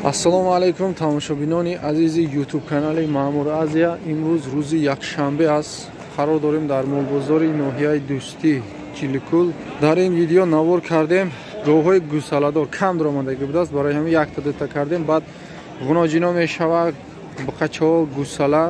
Ассалому алайкум тамошобинони азизи YouTube канали Маъмур Азия. Имрӯз рӯзи якшанбе аст. Қарор дорем дар молбозори ноҳияи Дӯстӣ Чиликул. Дар ин видео навор кардем говҳои гӯсаладор кам даромадагӣ будааст, барои ҳамин якта дута кардем. Баъд ғуноҷино мешавад, буқачаҳо, гӯсала,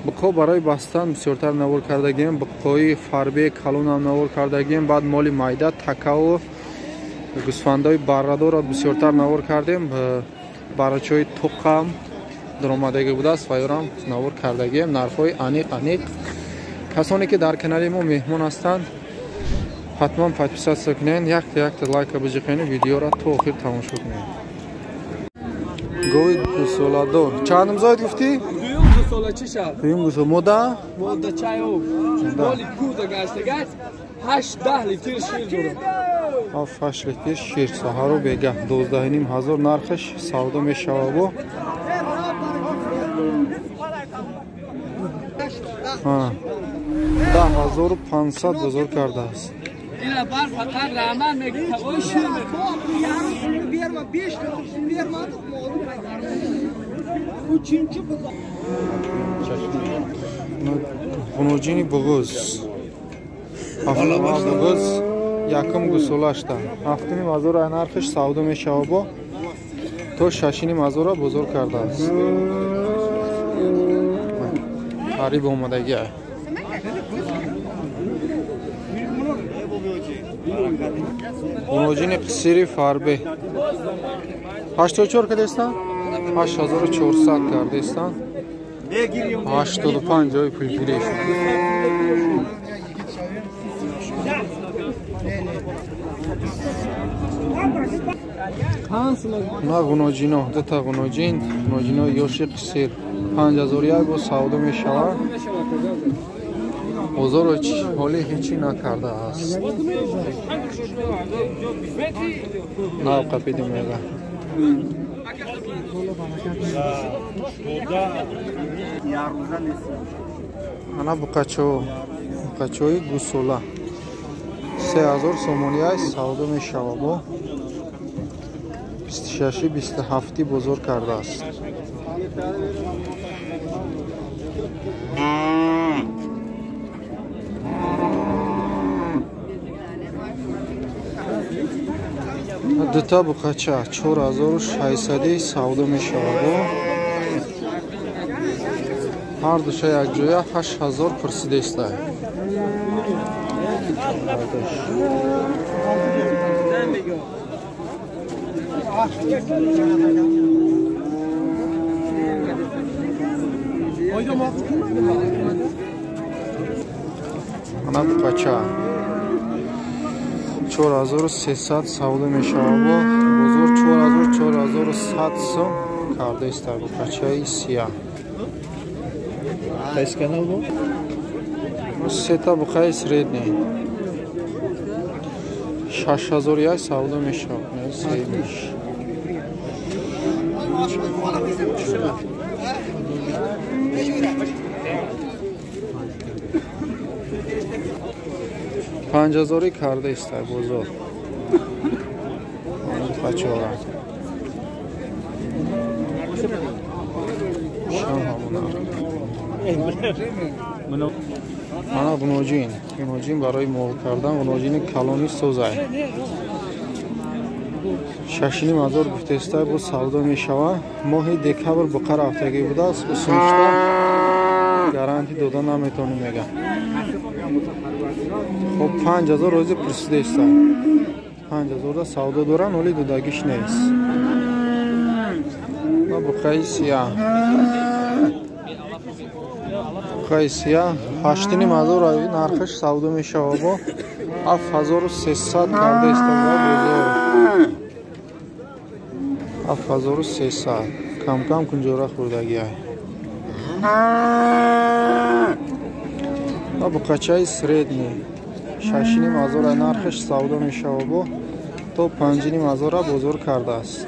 буқҳо барои бастан бисёртар навор кардагием, буқҳои фарбе калонам навор кардагием, баъд моли майда, такаву гӯсфандои баррадорро бисёртар навор кардем. Барачаҳои тоқам даромадагӣ будааст ва ёрам навор кардагием. Нархҳои аниқ аниқ. Касоне ки дар канали мо меҳмон ҳастанд, ҳатман подписаться кунед, якта якта лайка биҷиқенед, видеоро то охир тамошо кунед. Гови гӯсоладор чандум зоид гуфтӣ? Дуюм гӯсола чӣ шад? Дуюм гӯсола. Мода? Мода чайоб. Моли куда гаштагаш 8-10 литр шир дорад. 7-8 литр шир саҳару бегаҳ. 12,5 ҳазор нархаш савдо мешавад. Бо 10,500 бозор кардааст. Ина бар фақат раҳмат мегӯ, тағои шир мехӯрад. Ғуноҷини буғуз, буғуз якум гусолашта 7,5 ҳазор нархаш савдо мешавад, бо то 6,5 ҳазора бозор кардааст. Қариб омадагиа. Ғуноҷини қисири фарбе 84 кардестан, 8400 кардестан, 85 ҷои пулгириш. На ғуноҷино, дута ғуноҷин, ғуноҷинои ёши қисир 5001 бо савдо мешавад. Бозорро ҳоле ҳечӣ накардааст. Нав қапиди мега. Ана буқачо, буқачои гусола 3000 сомонӣ савдо мешавад, бо 26-27 бозор кардааст. Дута буқача 4600 савдо мешавад, ҳар душа якҷоя 8000 пурсидеста. Ана буқача 4300 савдо мешавад, бозор 4400 сом кардааст буқачаи сия. Сета буқаи средний 6001 савдо мешавад. Средниш 5000 кардааст бозор. Буқачора шам ҳамона. Ана ғуноҷин, ғуноҷин барои мол кардан, ғуноҷини калони созай 6,5 ҳазор гуфтаиста, бо савдо мешавад. Моҳи декабр буқа рафтагӣ будааст, усуншта гарантӣ дода наметавонем мега. Хоб 5000 рози пурсидаиста, 5000 савдо доран, оли додагиш нест. Буқаи сия, буқаи сия 8,5 ҳазор нархаш савдо мешавад, бо 7300 кардааст бозор. 7300 камкам кунҷора хӯрдагиа. Буқачаи средний 6,5 ҳазор нархаш савдо мешавад, бо то 5,5 ҳазора бозор кардааст.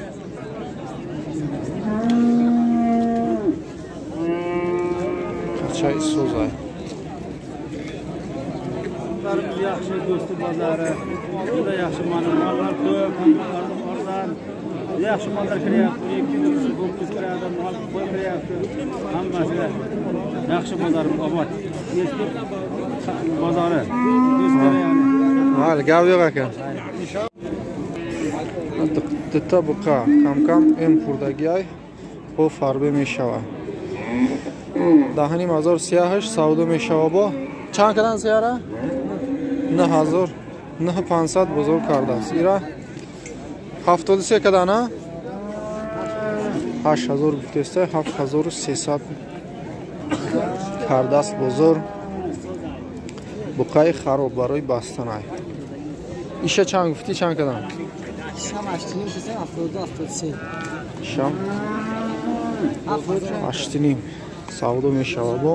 Чай созай. Yaxshi do'sti bozori, juda yaxshi, mana mollar ko'p, arzon. Yaxshi bozor kiryapti, ho'kiz kiradi, mol qo'y kiryapti. Hammasi yaxshi bozor, obod. Eski bozori. Do'stlar ya'ni. Mayli, gap yo'q ekan. Дута буқа кам-кам эм хӯрдагиай бо фарбе мешавад. 10,5 ҳазор сияҳаш савдо мешава бо. Чанд кадан сияра? 9 ҳазор, 9 500 бозор кардааст. Ира 73 кадана? 8 ҳазор гуфтеста, 7300 кардааст бозор. Буқаи хароб барои бастанай. Иша чанд гуфтӣ, чанд кадан? Шам 8,5 шуд, 72, 73. Шам 8,5 савдо мешава бо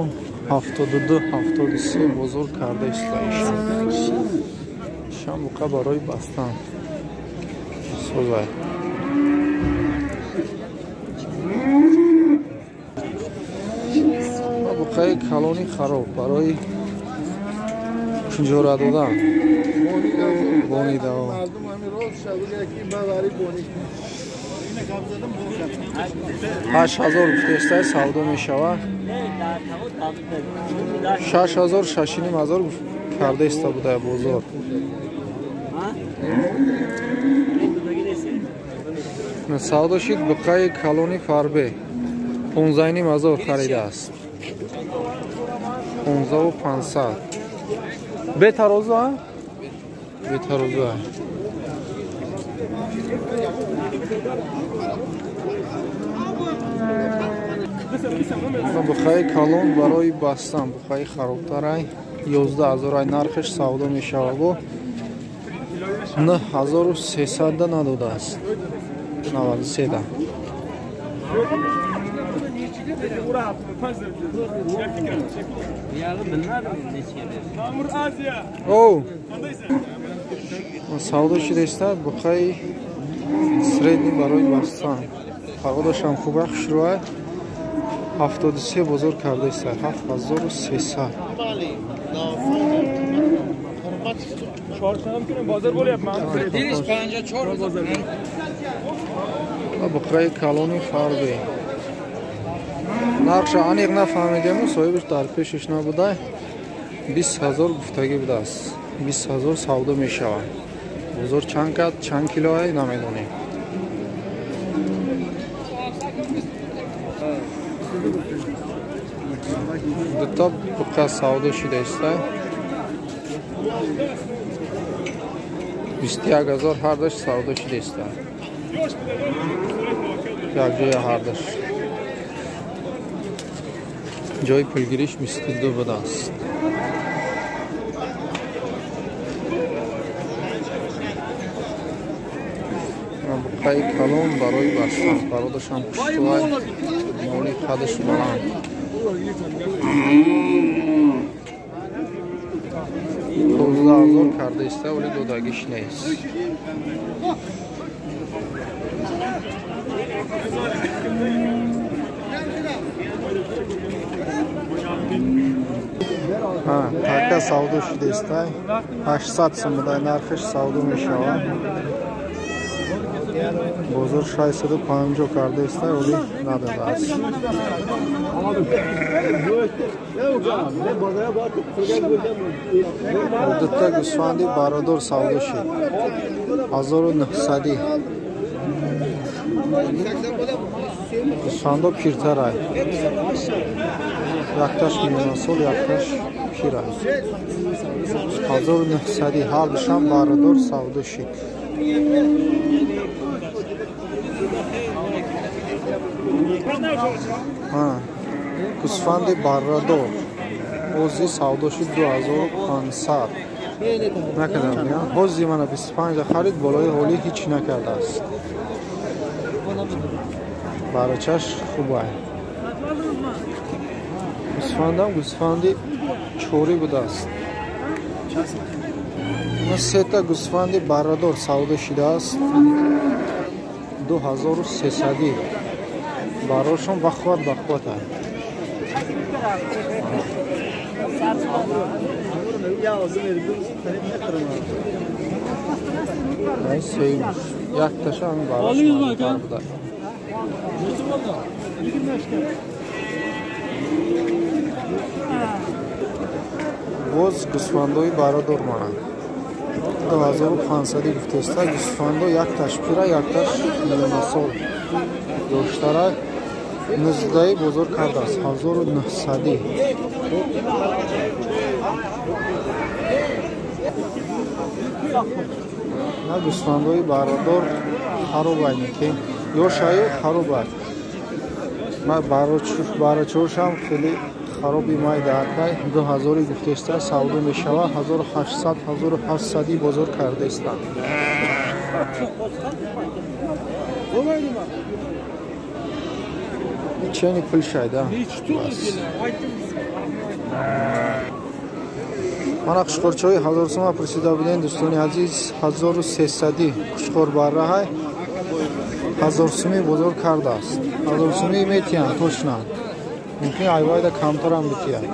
72, 73 бозор карда иста иша. Шам буқа барои бастан. Созай. Буқаи калони хароб барои кунҷора додан. Бонида. 8 ҳазор гуфтестай, савдо мешавад. 6 ҳазор, 6,5 ҳазор карда иста буда бозор. Савдо шид буқаи калони фарбе. 15,5 ҳазор харидааст. 15 500. Бетарозу, а? Бетарозу. Буқаи калон барои бастан, буқаи харобтарай 11 ҳазор ай нархаш, савдо мешавад бо 9300 да надодааст. 93 да. О, савдо шудааста буқаи средний барои бастан. Парводашам хуба, хушрӯа. 73 бозор кардааста, 7300. Bozor bo'lyapman. Буқаи калони фарбе. Нархша аниқ нафаҳмидему, соҳибаш дар пешаш набуда. 20 ҳазор гуфтагӣ будааст. 20 ҳазор савдо мешавад. Бозор чанд кард, чанд килоай намедонем. Дута буқа савдо шудааста. 21 ҳазор ҳардаш савдо шудааста. Якҷоя ҳардаш. Ҷои пулгириш 22 будааст. Буқаи калон барои бастан, бародашам пуштувай, моли қадаш баланд. 19 ҳазор карда иста, вале додагиш нест. Така савдо шудааста. 800 сум буда нархаш, савдо мешавад. Бозор 650 кардааста, вале надодааст. Дута гӯсфанди бародор савдо шуд. 1900. Гӯсфандо пиртарай. Якташ миёнасол, якташ пирай. 1900 ҳардушам бародор савдо шуд. Гӯсфанди баррадор ози савдо шуд 2500. Накардам, ҳози мана 25 харид, болои ҳолӣ ҳеҷ накардааст. Барачаш хубай. Гӯсфандам гӯсфанди чорӣ будааст. Сета гӯсфанди баррадор савдо шудааст 2300. Барошон бахват бахвата. Сеюмш. Якташа ҳамин бараш маълумтар буда. Боз гӯсфандои барадор монанд. 2500 гуфтеста. Гӯсфандо якташ пира, якташ миёнасол доштара. 19 бозор кардааст. 1900. На гӯсфандои барадор харобай неки. Ёшаю харобай. Ма барачошам хеле хароби май даркай. 2000 гуфтеста савдо мешава. 1800 1700 бозор кардаиста. Чени пул шайда. Мана қушқорчаҳои 1000 сӯма пурсида будем дӯстони азиз. 1300 қушқор барраҳай 1000 сӯми бозор кардааст. 1000 сӯми метиҳанд точно. Мумкин айвайда камтарам битиҳанд.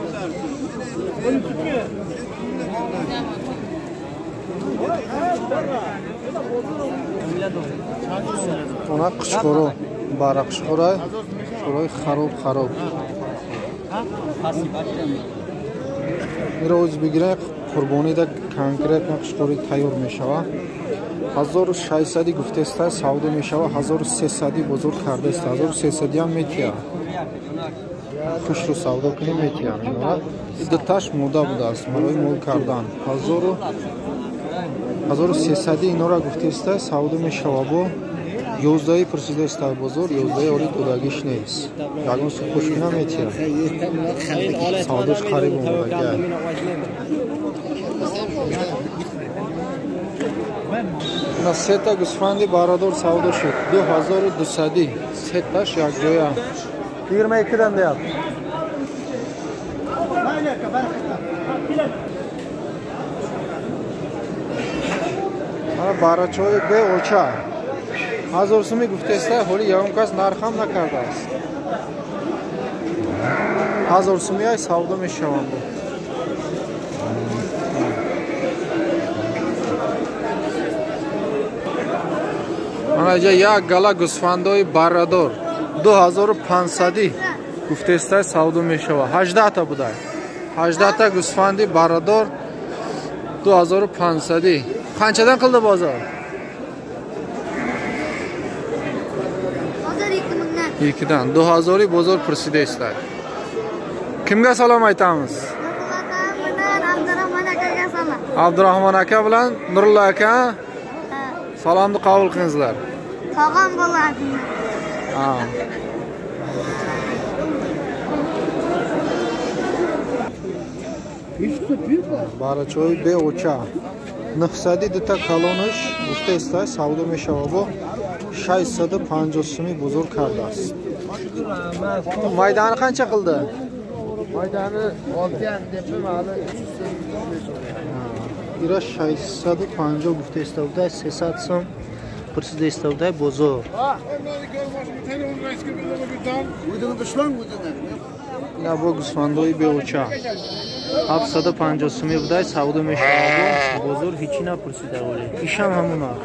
Она қушқоро бара қушқорай қушқорои хароб хароб. Иро оз бигирем қурбонида конкретно қушқори тайёр мешава. 1600 гуфтеста савдо мешава. 1300 бозор кардаеста. 1300 ҳам метиҳад. Хушро савдо кунем метиҳад. Дуташ мода будааст барои мол кардан. 1300 инора гуфтеста савдо мешава. Бо 11 пурсидаеста бозор, 11 ори додагиш нест. Ягон су хуш кунам метиҳад. Савдош қариб омодагиа. Ина сета гӯсфанди барадор савдо шуд. 2200 сеташ якҷоя. 22-дан деяд. Ана барачаҳои беоча 1000 сӯми гуфтеста, ҳоли ягон кас нархам накардааст. 1000 сӯмиай савдо мешаванд. Ана ҷа як гала гӯсфандои баррадор 2500 гуфтеста савдо мешавад. 18 та будай. 18 та гӯсфанди баррадор 2500. Qanchadan qildi bozor? Bozor 2000dan. 2dan. 2000 bozor pursidaysizlar. Kimga salom aytamiz? Abdurahmon akaga salom. Abdurahmon aka bilan Nurullo aka salomni qabul qilingizlar. Tog'am bo'ladi. Ha. Барачои беоча 900 дута калонаш гуфтаеста савдо мешава. Бо 650 сӯми бозор кардааст. Maydani qancha qildi? Maydani 6,5 deb hali 300. Ира 650 гуфтаеста буда, 300 сом пурсидаеста буда бозор. Ина бо гӯсфандои беоча 750 сӯми буда, савдо мешава. Бозор ҳечи напурсида вале. Ишам ҳамон нарх.